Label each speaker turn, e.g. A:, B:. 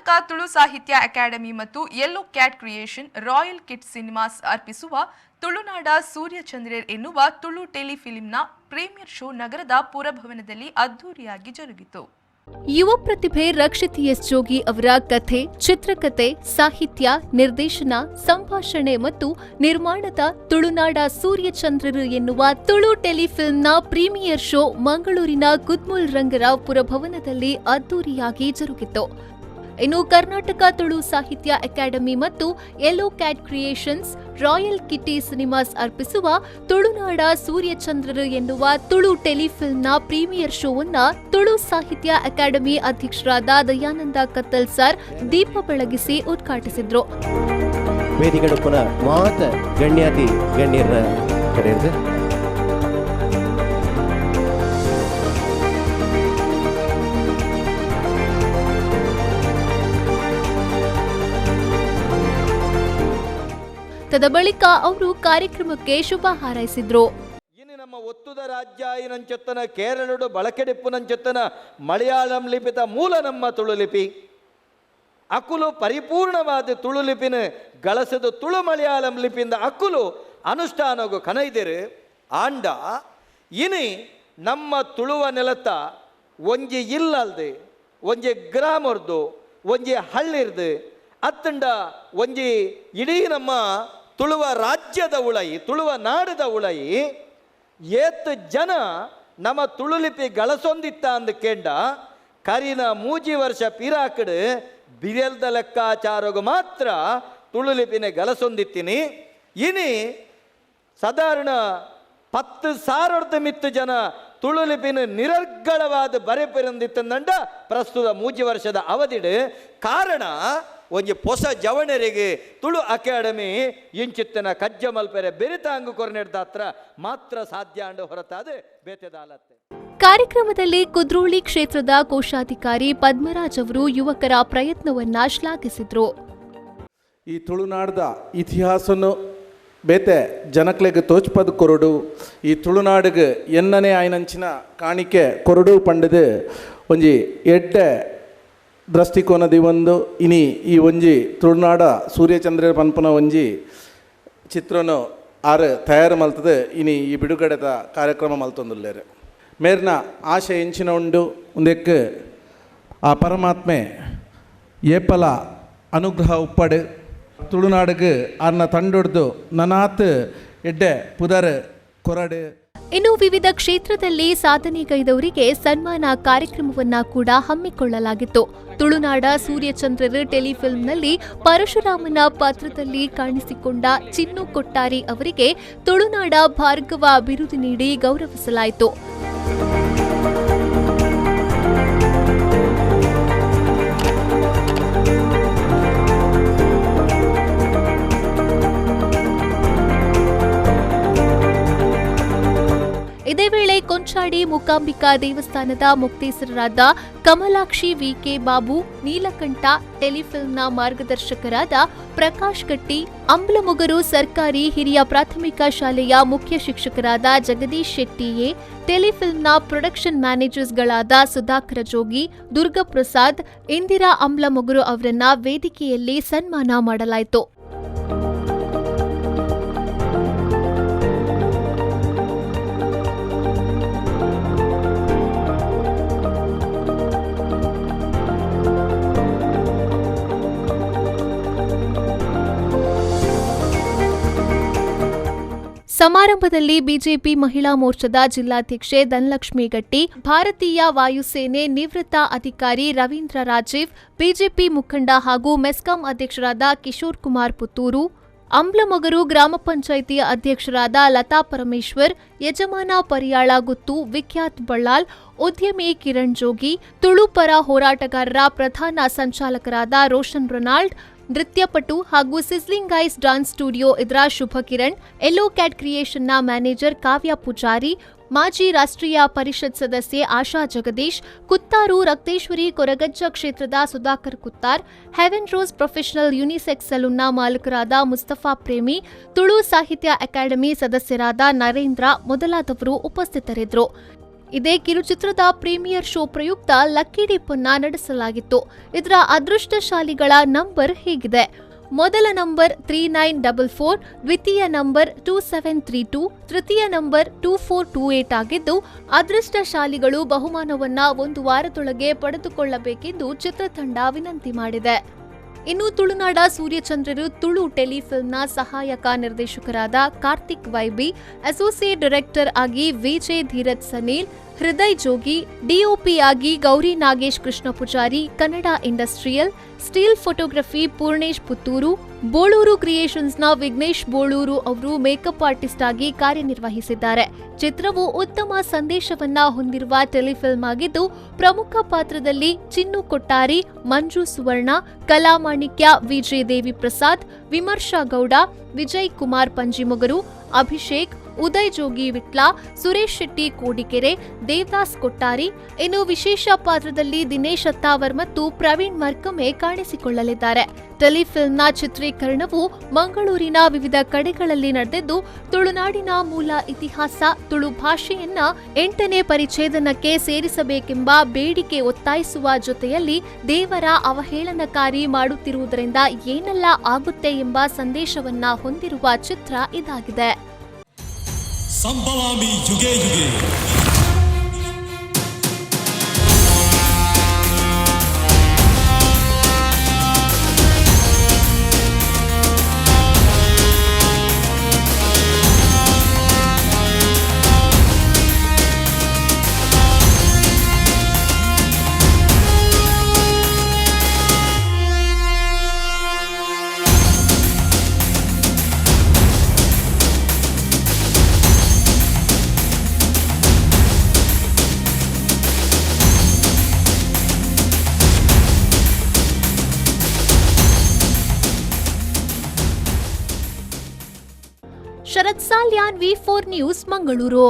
A: Karnataka Tulu Sahitya Academy ಮತ್ತು Yellow Cat Creation, Royal Kit Cinemas ಅರ್ಪಿಸುವ ತುಳುನಾಡ ಸೂರ್ಯಚಂದ್ರರ್ ಎನ್ನುವ ತುಳು ಟೆಲಿಫಿಲ್ಮ್ನ ಪ್ರೀಮಿಯರ್ ಶೋ ನಗರದ ಪುರಭವನದಲ್ಲಿ ಅದ್ದೂರಿಯಾಗಿ ಜರುಗಿತು.
B: ಯುವ ಪ್ರತಿಭೆ ರಕ್ಷಿತ್ ಎಸ್ ಜೋಗಿ ಅವರ ಕಥೆ, ಚಿತ್ರಕಥೆ, ಸಾಹಿತ್ಯ, ನಿರ್ದೇಶನ, ಸಂಭಾಷಣೆ ಮತ್ತು ನಿರ್ಮಾಣದ ತುಳುನಾಡ ಸೂರ್ಯಚಂದ್ರರು ಎನ್ನುವ ತುಳು ಟೆಲಿಫಿಲ್ಮ್ನ ಪ್ರೀಮಿಯರ್ ಶೋ ಮಂಗಳೂರಿನ ಕುದ್ಮುಲ್ ರಂಗರಾವ್ ಪುರಭವನದಲ್ಲಿ ಅದ್ದೂರಿಯಾಗಿ ಜರುಗಿತು. ಇನ್ನು ಕರ್ನಾಟಕ ತುಳು ಸಾಹಿತ್ಯ ಅಕಾಡೆಮಿ ಮತ್ತು Yellow Cat Creations, Royal Kitty Cinemas ಅರ್ಪಿಸುವ ತುಳುನಾಡ ಸೂರ್ಯಚಂದ್ರರು ಎನ್ನುವ ತುಳು ಟೆಲಿಫಿಲ್ಮ್ನ ಪ್ರೀಮಿಯರ್ ಶೋವನ್ನ ತುಳು ಸಾಹಿತ್ಯ ಅಕಾಡೆಮಿ ಅಧ್ಯಕ್ಷರಾದ ದಯಾನಂದ ಕತ್ತಲ್ ಸರ್ ದೀಪ ಬೆಳಗಿಸಿ ಉದ್ಘಾಟಿಸಿದ್ರು.
C: ವೇದಿಕೆಡುಪ್ಪುನ ಮಾತ ಗಣ್ಯಾತಿ ಗಣ್ಯರ ಕಡೆಯದು.
B: ತದ ಬಳಿಕ ಅವರು ಕಾರ್ಯಕ್ರಮಕ್ಕೆ ಶುಭ ಹಾರೈಸಿದ್ರು.
D: ಇನ್ನು ನಮ್ಮ ಒತ್ತುದ ರಾಜ್ಯ ನಂಚೊತ್ತನ ಕೇರಳಡು ಬಳಕೆಡಿಪ್ಪುನಂಚೊತ್ತನ ಮಲಯಾಳಂ ಲಿಪಿತ ಮೂಲ ನಮ್ಮ ತುಳು ಲಿಪಿ. ಅಕುಲು ಪರಿಪೂರ್ಣವಾದ ತುಳು ಲಿಪಿನ ಗಳಸದು ತುಳು ಮಲಯಾಳಂ ಲಿಪಿಯಿಂದ ಅಕುಲು ಅನುಷ್ಠಾನಗು ಕನೈದಿರು. ಆಂಡ ಇನಿ ನಮ್ಮ ತುಳುವ ನೆಲತ್ತ ಒಂಜಿ ಇಲ್ಲಲ್ದು, ಒಂಜಿ ಗ್ರಾಮರ್ದು, ಒಂಜಿ ಹಳ್ಳಿರ್ದು, ಅತ್ತಂಡ ಒಂಜಿ ಇಡೀ ನಮ್ಮ ತುಳುವ ರಾಜ್ಯದ ಉಳಯಿ, ತುಳುವ ನಾಡದ ಉಳಯಿ ಏತ್ ಜನ ನಮ್ಮ ತುಳುಲಿಪಿ ಗಳಸೊಂದಿತ್ತ ಅಂದ್ ಕೇಂಡ ಕರಿನ ಮೂಜಿ ವರ್ಷ ಪಿರಾಕಡು ಬಿರೆಲ್ದ ಲೆಕ್ಕಾಚಾರಗು ಮಾತ್ರ ತುಳುಲಿಪಿನ ಗಳಸೊಂದಿತ್ತೀನಿ. ಇನಿ ಸಾಧಾರಣ 10,000ದ ಮಿತ್ತು ಜನ ತುಳುಲಿಪಿನ ನಿರರ್ಗಳವಾದ ಬರೆಪಿರಂದಿತ್ತಂದಂಡ ಪ್ರಸ್ತುತ ಮೂಜಿ ವರ್ಷದ ಅವಧಿಡು. ಕಾರಣ ಒಂಜಿ ಪೊಸ ಜವಣರಿಗೆ ತುಳು ಅಕಾಡೆಮಿ ಇಂಚಿತ್ತನ ಕಜ್ಜ ಮಲ್ಪೆರೆ ಬೆರಿತಾಂಗು ಕೊರನೆಡ್ದಾತ್ರ ಮಾತ್ರ ಸಾಧ್ಯ ಅಂಡು ಹೊರತಾದ ಬೇತೆದಾಲತ್ತೆ.
B: ಕಾರ್ಯಕ್ರಮದಲ್ಲಿ ಕುದ್ರೋಳಿ ಕ್ಷೇತ್ರದ ಕೋಶಾಧಿಕಾರಿ ಪದ್ಮರಾಜ್ ಅವರು ಯುವಕರ ಪ್ರಯತ್ನವನ್ನ ಶ್ಲಾಘಿಸಿದ್ರು.
E: ಈ ತುಳುನಾಡ್ದ ಇತಿಹಾಸನು ಬೇತೆ ಜನಕ್ಲೆಗ್ ತೋಚ್ಪದ ಕೊರಡು, ಈ ತುಳುನಾಡಿಗೆ ಎನ್ನನೇ ಆಯ್ನಂಚಿನ ಕಾಣಿಕೆ ಕೊರಡು ಪಂಡದು ಒಂಜಿ ಎಡ್ಡೆ ದೃಷ್ಟಿಕೋನದಿ ಒಂದು ಇನಿ ಈ ಒಂಜಿ ತುಳುನಾಡ ಸೂರ್ಯಚಂದ್ರ ಪನ್ಪುನ ಒಂಜಿ ಚಿತ್ರನು ಆರು ತಯಾರು ಮಲ್ತದೆ. ಇನಿ ಈ ಬಿಡುಗಡೆದ ಕಾರ್ಯಕ್ರಮ ಮಲ್ತೊಂದುಲ್ಲೇರು. ಮೇರ್ನ ಆಶೆ ಎಂಚಿನ ಉಂಡು ಒಂದೆಕ್ ಆ ಪರಮಾತ್ಮೆ ಏಪಲ ಅನುಗ್ರಹ ಉಪ್ಪಡು. ತುಳುನಾಡಿಗೆ ಅನ್ನ ತಂಡೊಡ್ದು ನನಾತ್ ಎಡ್ಡೆ ಪುದರ್ ಕೊರಡು.
B: ಇನ್ನು ವಿವಿಧ ಕ್ಷೇತ್ರದಲ್ಲಿ ಸಾಧನೆಗೈದವರಿಗೆ ಸನ್ಮಾನ ಕಾರ್ಯಕ್ರಮವನ್ನ ಕೂಡ ಹಮ್ಮಿಕೊಳ್ಳಲಾಗಿತ್ತು. ತುಳುನಾಡ ಸೂರ್ಯಚಂದ್ರರು ಟೆಲಿಫಿಲ್ಮ್ನಲ್ಲಿ ಪರಶುರಾಮನ ಪಾತ್ರದಲ್ಲಿ ಕಾಣಿಸಿಕೊಂಡ ಚಿನ್ನು ಕೊಟ್ಟಾರಿ ಅವರಿಗೆ ತುಳುನಾಡ ಭಾರ್ಗವ ಬಿರುದು ನೀಡಿ ಗೌರವಿಸಲಾಯಿತು. ಇದೇ ವೇಳೆ ಕೊಂಚಾಡಿ ಮೂಕಾಂಬಿಕಾ ದೇವಸ್ಥಾನದ ಮುಕ್ತೇಸರರಾದ ಕಮಲಾಕ್ಷಿ ವಿಕೆ ಬಾಬು, ನೀಲಕಂಠ ಟೆಲಿಫಿಲ್ಮ್ನ ಮಾರ್ಗದರ್ಶಕರಾದ ಪ್ರಕಾಶ್ ಗಟ್ಟಿ, ಅಂಬ್ಲಮೊಗರು ಸರ್ಕಾರಿ ಹಿರಿಯ ಪ್ರಾಥಮಿಕ ಶಾಲೆಯ ಮುಖ್ಯ ಶಿಕ್ಷಕರಾದ ಜಗದೀಶ್ ಶೆಟ್ಟಿಯೇ, ಟೆಲಿಫಿಲ್ಮ್ನ ಪ್ರೊಡಕ್ಷನ್ ಮ್ಯಾನೇಜರ್ಸ್ಗಳಾದ ಸುಧಾಕರ ಜೋಗಿ, ದುರ್ಗಾಪ್ರಸಾದ್, ಇಂದಿರಾ ಅಂಬ್ಲಮೊಗರು ಅವರನ್ನ ವೇದಿಕೆಯಲ್ಲಿ ಸನ್ಮಾನ ಮಾಡಲಾಯಿತು. ಸಮಾರಂಭದಲ್ಲಿ ಬಿಜೆಪಿ ಮಹಿಳಾ ಮೋರ್ಚಾದ ಜಿಲ್ಲಾಧ್ಯಕ್ಷೆ ಧನಲಕ್ಷ್ಮಿ ಗಟ್ಟಿ, ಭಾರತೀಯ ವಾಯುಸೇನೆ ನಿವೃತ್ತ ಅಧಿಕಾರಿ ರವೀಂದ್ರ ರಾಜೀವ್, ಬಿಜೆಪಿ ಮುಖಂಡ ಹಾಗೂ ಮೆಸ್ಕಾಂ ಅಧ್ಯಕ್ಷರಾದ ಕಿಶೋರ್ ಕುಮಾರ್ ಪುತ್ತೂರು, ಅಂಬ್ಲಮೊಗರು ಗ್ರಾಮ ಪಂಚಾಯಿತಿ ಅಧ್ಯಕ್ಷರಾದ ಲತಾ ಪರಮೇಶ್ವರ್, ಯಜಮಾನ ಪರಿಯಾಳ ಗುತ್ತು ವಿಖ್ಯಾತ್ ಬಳ್ಳಾಲ್, ಉದ್ಯಮಿ ಕಿರಣ್ ಜೋಗಿ, ತುಳು ಪರ ಹೋರಾಟಗಾರರ ಪ್ರಧಾನ ಸಂಚಾಲಕರಾದ ರೋಷನ್ ರೊನಾಲ್ಡ್, ನೃತ್ಯಪಟು ಹಾಗೂ sizzling ice dance studio ಇದರ ಶುಭಕಿರಣ್, ಎಲ್ಲೋ ಕ್ಯಾಟ್ ಕ್ರಿಯೇಷನ್ನ ಮ್ಯಾನೇಜರ್ ಕಾವ್ಯ ಪೂಜಾರಿ, ಮಾಜಿ ರಾಷ್ಟ್ರೀಯ ಪರಿಷತ್ ಸದಸ್ಯೆ ಆಶಾ ಜಗದೀಶ್, ಕುತ್ತಾರು ರಕ್ತೇಶ್ವರಿ ಕೊರಗಜ್ಜ ಕ್ಷೇತ್ರದ Sudhakar Kuttar, Heaven Rose Professional Unisex ಸಲೂನ್ನ ಮಾಲೀಕರಾದ Mustafa ಪ್ರೇಮಿ, ತುಳು ಸಾಹಿತ್ಯ ಅಕಾಡೆಮಿ ಸದಸ್ಯರಾದ ನರೇಂದ್ರ ಮೊದಲಾದವರು ಉಪಸ್ಥಿತರಿದ್ದರು. ಇದೇ ಕಿರುಚಿತ್ರದ ಪ್ರೀಮಿಯರ್ ಶೋ ಪ್ರಯುಕ್ತ ಲಕ್ಕಿ ಡಿಪ್ ಅನ್ನ ನಡೆಸಲಾಗಿತ್ತು. ಇದರ ಅದೃಷ್ಟಶಾಲಿಗಳ ನಂಬರ್ ಹೀಗಿದೆ. ಮೊದಲ ನಂಬರ್ 3944, ದ್ವಿತೀಯ ನಂಬರ್ 2732, ತೃತೀಯ ನಂಬರ್ 2428 ಆಗಿದ್ದು, ಅದೃಷ್ಟಶಾಲಿಗಳು ಬಹುಮಾನವನ್ನ ಒಂದು ವಾರದೊಳಗೆ ಪಡೆದುಕೊಳ್ಳಬೇಕೆಂದು ಚಿತ್ರತಂಡ ವಿನಂತಿ ಮಾಡಿದೆ. ಇನ್ನು ತುಳುನಾಡ ಸೂರ್ಯಚಂದ್ರರು ತುಳು ಟೆಲಿಫಿಲ್ಮ್ನ ಸಹಾಯಕ ನಿರ್ದೇಶಕರಾದ ಕಾರ್ತಿಕ್ ವೈಬಿ, ಅಸೋಸಿಯೇಟ್ ಡೈರೆಕ್ಟರ್ ಆಗಿ ವಿಜಯ್ ಧೀರಜ್ ಸನೀಲ್, ಹೃದಯ್ ಜೋಗಿ, ಡಿಒಪಿ ಆಗಿ Gauri Nagesh Krishna Pujari, Kannada industrial, still photography Purnesh Puttur, Boluru ಕ್ರಿಯೇಷನ್ಸ್ನ ವಿಘ್ನೇಶ್ ಬೋಳೂರು ಅವರು ಮೇಕಪ್ ಆರ್ಟಿಸ್ಟ್ ಆಗಿ ಕಾರ್ಯನಿರ್ವಹಿಸಿದ್ದಾರೆ. ಚಿತ್ರವು ಉತ್ತಮ ಸಂದೇಶವನ್ನ ಹೊಂದಿರುವ ಟೆಲಿಫಿಲ್ಮ್ ಆಗಿದ್ದು, ಪ್ರಮುಖ ಪಾತ್ರದಲ್ಲಿ ಚಿನ್ನು ಕೊಟ್ಟಾರಿ, ಮಂಜು ಸುವರ್ಣ, ಕಲಾಮಾಣಿಕ್ಯ, ವಿಜಯ್ ದೇವಿ ಪ್ರಸಾದ್, ವಿಮರ್ಶಾ ಗೌಡ, ವಿಜಯ್ ಕುಮಾರ್ ಪಂಜಿಮೊಗರು, ಅಭಿಷೇಕ್, ಉದಯ್ ಜೋಗಿ ವಿಟ್ಲ, ಸುರೇಶ್ ಶೆಟ್ಟಿ ಕೋಡಿಕೆರೆ, ದೇವದಾಸ್ ಕೊಟ್ಟಾರಿ. ಇನ್ನು ವಿಶೇಷ ಪಾತ್ರದಲ್ಲಿ ದಿನೇಶ್ ಅತ್ತಾವರ್ ಮತ್ತು ಪ್ರವೀಣ್ ಮರ್ಕಮೆ ಕಾಣಿಸಿಕೊಳ್ಳಲಿದ್ದಾರೆ. ಟೆಲಿಫಿಲ್ಮ್ನ ಚಿತ್ರೀಕರಣವು ಮಂಗಳೂರಿನ ವಿವಿಧ ಕಡೆಗಳಲ್ಲಿ ನಡೆದಿದ್ದು, ತುಳುನಾಡಿನ ಮೂಲ ಇತಿಹಾಸ, ತುಳು ಭಾಷೆಯನ್ನ 8ನೇ ಪರಿಚ್ಛೇದನಕ್ಕೆ ಸೇರಿಸಬೇಕೆಂಬ ಬೇಡಿಕೆ ಒತ್ತಾಯಿಸುವ ಜೊತೆಯಲ್ಲಿ ದೇವರ ಅವಹೇಳನಕಾರಿ ಮಾಡುತ್ತಿರುವುದರಿಂದ ಏನೆಲ್ಲ ಆಗುತ್ತೆ ಎಂಬ ಸಂದೇಶವನ್ನ ಹೊಂದಿರುವ ಚಿತ್ರ ಇದಾಗಿದೆ.
F: ಸಂಭವಾಮಿ ಯುಗೆ ಯುಗೆ.
B: Sharath Salian, V4 news, Mangaluru.